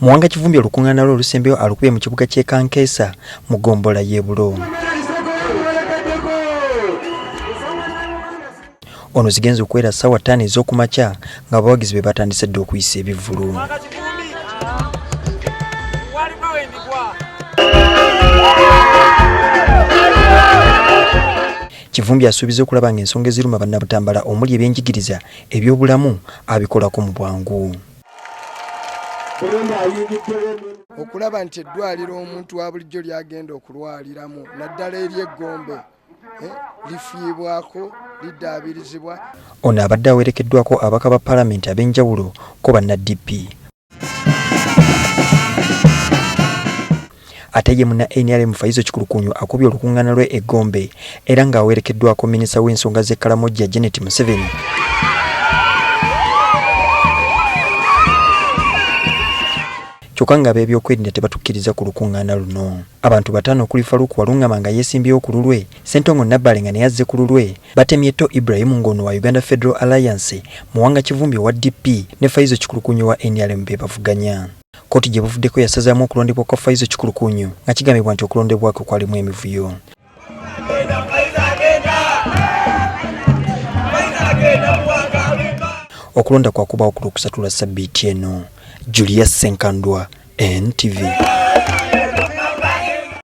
Muwanga Kivumbi olukuŋŋaana lwe olusembyeyo alukubye mu kibuga ky'e Kankeesa mu ggombolola y'e Bulo. Ono zigenze okuwera ssaawa ttaano ez'okumakya ng'abawagizi be batandise dda okuyisa ebivvulu. Kivumbi asuubiza okulaba ng'ensonga eziruma Bannabutambala omuli ebyenjigiriza, ebyobulamu abikolako mu bwangu. Okulaba nti eddwaliro omuntu wa bulijjo lyagenda okulwaliramu naddala ery'eggombe eh, lifiibwako liddaabirizibwa. Ono abadde awerekeddwako ababaka ba palamenti ab'enjawulo ko banna DP. Ate ye munna nrm Faizo Kikulukunyu akubye olukungaana lwe e Gombe era ng'awerekeddwako minisita w'ensonga z'e Kalamojja Janet Museveni. Kyokka ng'ab'ebyokwerinda tebatukkiriza ku lukungaana luno. Abantu bataano okuli Farouk Walungama nga yeesimbyewo ku lulwe, Ssentongo Nabbale nga naye azze ku lulwe, batemye Tto Ibrahim ng'ono wa Uganda Federal Alliance, Muwanga Kivumbi owa DP ne Faizo Kikulukunyu owa nrm be bavuganya. Kkooti gye buvuddeko yasazaamu okulondebwa kwa Faizo Kikulukunyu nga kigambibwa nti okulondebwa kwe kwalimu emivuyo. Okulonda kwakubaawo ku Lwokusatu lwa ssabbiiti eno. Julius Ssenkandwa, NTV.